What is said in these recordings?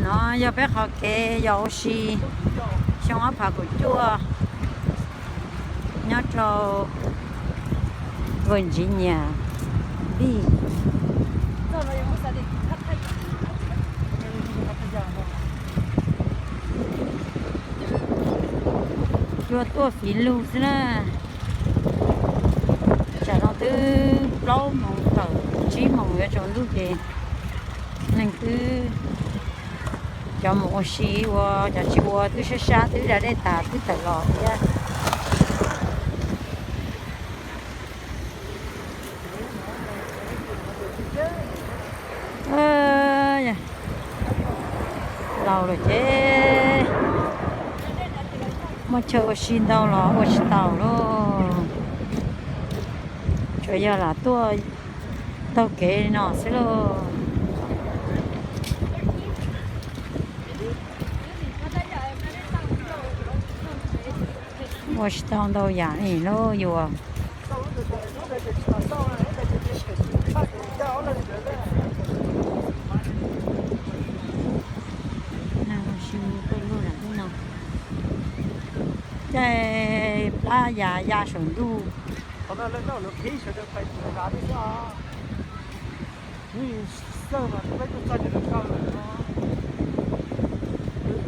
No yog peb qhov kev yos ua si xyoo ob phav kaum cuaj nyob rau Virginia Beach. Cua tuaj fiv lug xwb na. Tsam no twb plaub moos tawm tsib moos yuav tsaus ntuj ces neeg twb, cov mus ua si ua, cov tsis ua twb sab sab twb da dej tas twb tawm los thiab. Laus lawm ces muaj chaw ua si ntau los ua tsis tau lauj. Tsuas yog lam tuaj taug kev no xwb lauj. Ua tsis tau ntau yam li lauj yus. Caij plab ya ya saum ntuj. Tus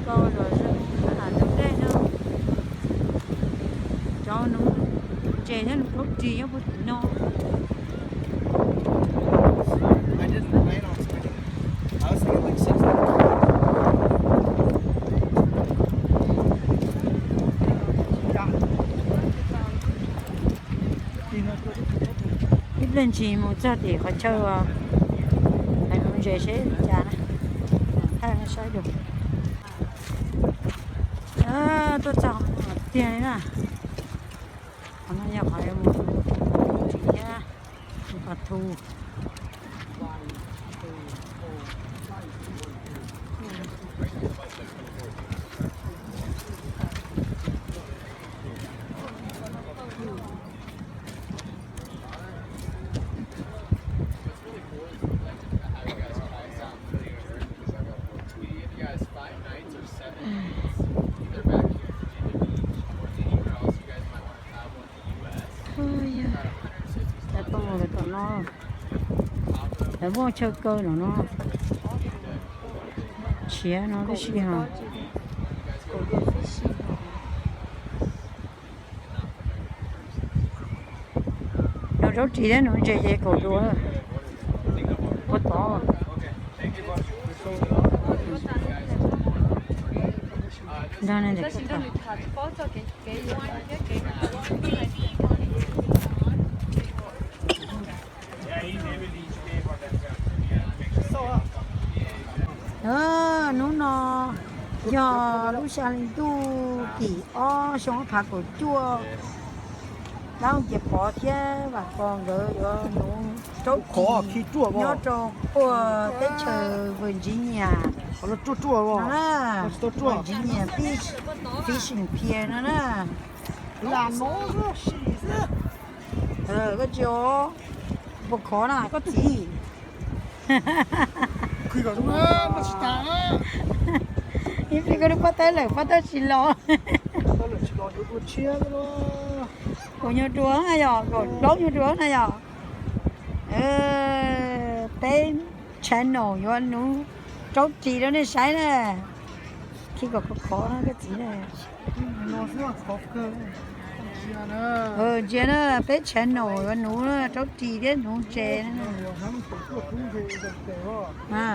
tau los zoo ntawm dej no. Cov nuv ntses thiab nuv plaub ris nyob puag tim no. Ib pliag ntshis mus txog tim qhov chaw hais nuv ntses seb li cas na. Thaij saib dua. Tuaj txog tiag li na. Qhov no yog qhov yuav mus ris thiab mus pov thu. Cov tuaj mus lawv tom no, lawv muaj chaw kaw no no. Tshiav no tib si hos. Nuv raub ris thiab nuv ntses ces kaum dua. Ua tod. Nrog ne ntawm Hnub no yog lub xya hli ntuj tim ob xyoo ob phav kaum cuaj. Dab Ntxawg Pov thiab Vam Pov nkawd yuav nuv raub ris nyob rau puag teb chaws Virginia, Virginia Beach Fishing Pier no na. Koj tsis puas khov na koj txiv? Ib pliag koj lub pob tawb lawm pob tawb tsis los. Kaum nyuag dua na yog, kaum plaub nyuag dua na yog. Peb channel yuav nuv raub ris rau nej saib na. Khi kom khov khov na koj txiv na. Ntsia na, peb channel yuav nuv raub ris thiab nuv ntses na.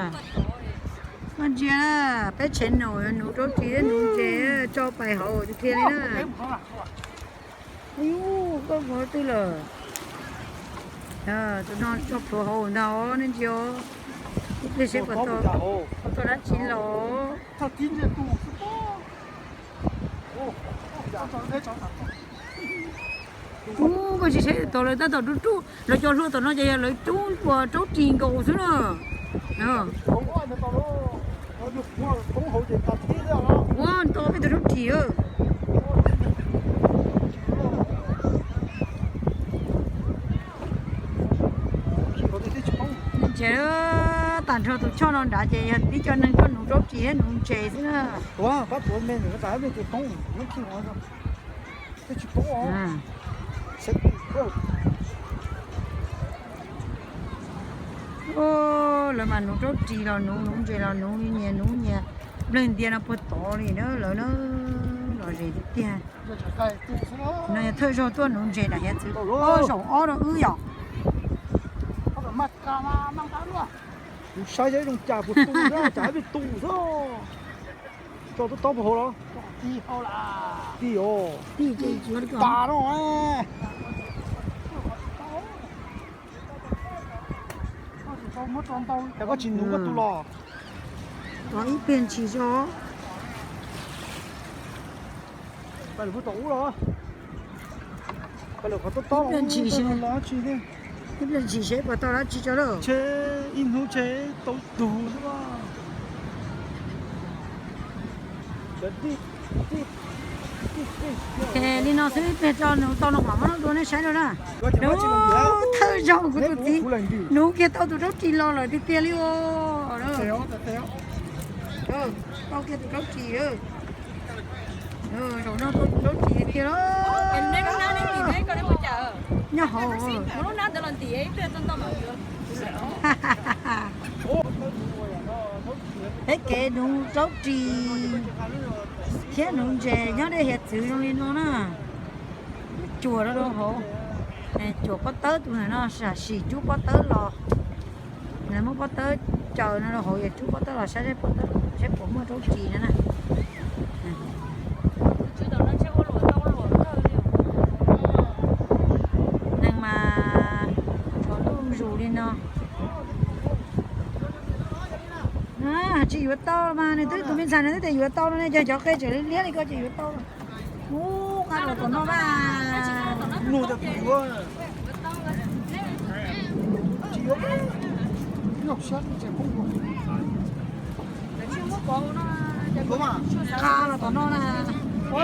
Koj ntsia na, peb channel yuav nuv raub ris thiab nuv ntses, tso pais hauv tus qhia li na. Yus, koj mus twg lawm? Tus no tso plhuav hauv ntag nej ntsia os. Ib pliag seb puas tau dab tsi los. Ub, koj tsis saib tom lawv tab tom rub rub, lawv cov hluas tom no ces yog lawv rub uas raub ris nkaus xwb na. Ua nto peb tus raub ris. Ntses, Tag nrho tus choj no nrad ces yog tib co neeg tuaj nuv raub ris thiab nuv ntses xwb na. Lawv mas nuv raub ris los nuv, nuv ntses los nuv, nyias nuv nyias. Nplawg ntias no puag tod li na, lawv na, lom zem tiag tiag. No yog thawj zaug tuaj nuv ntses nram hiav txwv, zaum ob rau wb yom. Kuv saib yog ib zoo cas puas tu, cas peb tu xwb. Tso tob tob puag hauv los? Ti os. Ti tas no. Cas koj tsis nuv koj tus los? Ib pliag ntshis tso. Pais lawm puag tom ub los? Pais lawm qhov tob tob los? Ib pliag ntshis seb puas tau dab tsi tso lauj. Ntshe ib hnub ntshe tau tug xwb. Li no xwb, ib pliag tso nws tau no mam muab dua nej saib rau na. Thawj zaug kuv tus txiv nuv kiag tau tus raub ris los lawm tiag tiag li os. Tau kiag tus raub ris. Zaum no tau tus raub ris tiag tiag lawm. Nyob hauv. Peb kev nuv raub ris thiab nuv ntses nyob dej hiav txwv zoo li no na. Cuam rau rau hauv, cuam pob tawb tus ntawm no, sam sim cub pob tawb los. Muab pob tawb caws no rau hauv, yog cub pob tawb los saib, saib puas muaj raub ris no na. Neeg mas tsaus ntuj zus li no. Tsis yuav tau mas nws twb, tus me ntxhais nws twb tias yuav tau no ne, cov, cov qe tseem liab li ko ces yuav tau. Ub, nqa los tom no na. Nqa los tom no na. Ko,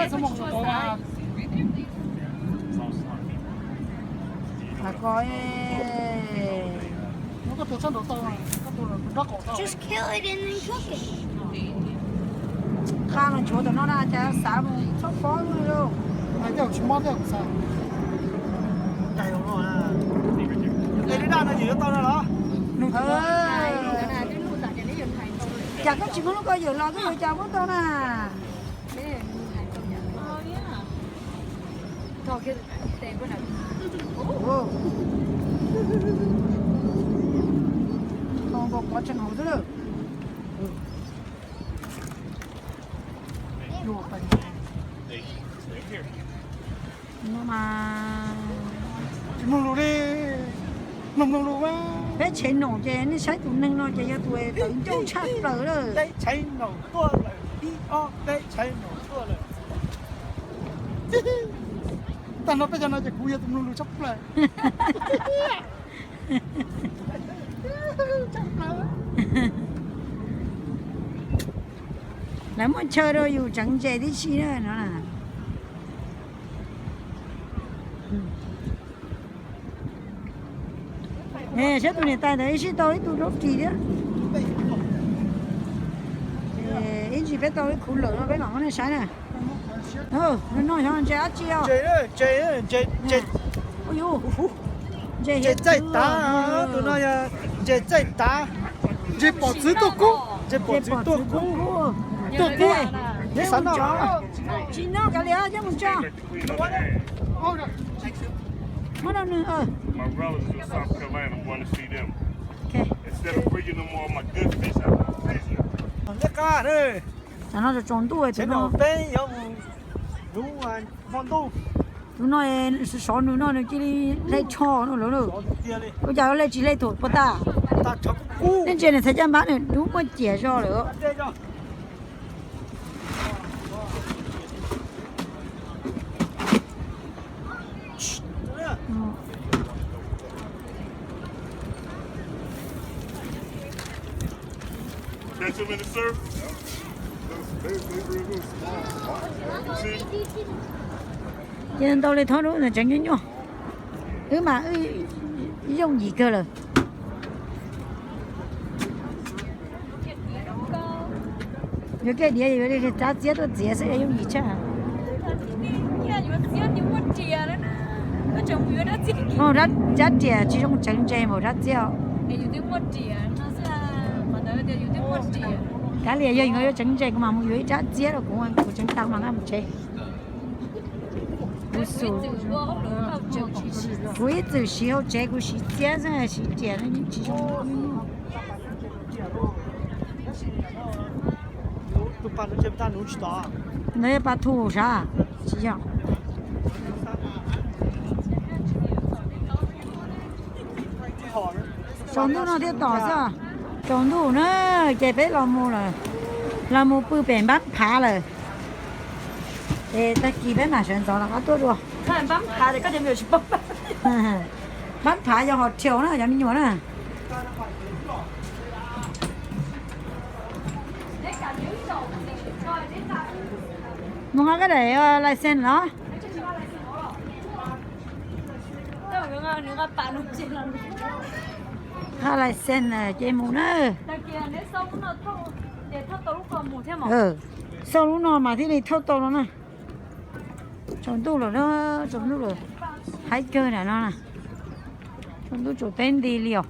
nqa los nchuav tom no na, cas xav mus txhob pob lauj. Cas koj tsis muab lub ko yawm los, koj yuav cas muab tau na. Nkaus pov tseem hauv xwb lawm. No mas tsis mloog lus li, mloog mloog lus. Peb tshev naum ces nej saib tus neeg no ces yog tus tawv ncauj tshaj plaws lawm. Tag no peb cov no ces kuv yog tus mloog lus tshaj plaws. Lawv muaj chaw rau yus tseev ntses tib si na no. Saib tus niam tais ntawd ib sij tau ib tug raub ris thiab. Ib ntsis peb tau ib khuv lawm no peb mam muab nej saib na. Nws no yog ntses dab tsi os? Ntses txaij tav, tus no yog ntses txaij tav, ntses pom txwv tuaj kub, ntses pom txwv tuaj kub, tuaj kub. Neb xav noj los? Tsis noj kav liam, coj mus tso. Muab rau nws. Tam no tsaus ntuj, tus no peb yuav mus nuv hmo ntuj. Tus no sov nws no nws cia li hle tsho no lawm. Ua cas hle tsis hle thaum puas tag? Nej ntsia nws txhais caj npab nws dub muaj ciam zog lawm. Ces ntau li thob dub ntawd tseem nyuaj nyuaj. Wb mas wb yooj yim kawg lawm. Yuav kiag diav yuav rab txiab tuaj txiav xwb yooj yim tshaj. Mus rab riam tsis zoo tseev ntses npaum rab txiab. Kav liam, yog yuav tseev ntses kuv mam mus yuav ib rab txiab rau kuv, kuv tseev tau mas nqa mus tsev. Kuv xum, kuv ib txwm siv hauv tsev kuv siv txiab xwb, siv riam tsis zoo. Nws yog pas thu sav, tsis yog. Tsaus ntuj no thiaj tom xwb. Tsaus ntuj na, ces peb los mus lawm, los mus pw pem npab phav lawm. Es tag kis peb mam sawv ntxov rov qab tuaj dua. Npab phav yog hos thiau na cov me nyuam na. Mus nqa koj daim license los. Nqa license ces mus na. Xauj lub no mas thiaj li thauj tau no na. Tsaus ntuj lawm na, tsaus ntuj lawm. Haib kawg nram no na. Tsaus ntuj tsaus teb nti li os.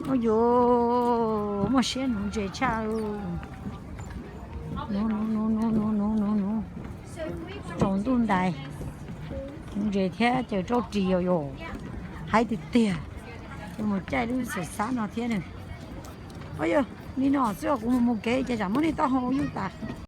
Ua yuav muaj siab nuv ntses tshaj. Nuv nuv nuv nuv nuv nuv nuv nuv. Tsaus ntuj ntais, nuv ntses thiab caws rauj ris os yus. Haib tiag tiag. Yuav mus caij lub xwm xab no thiab nws. Ua yog li no xwb os, kuv mus mus kev ces tsam muab nej taub hau ua yooj tas.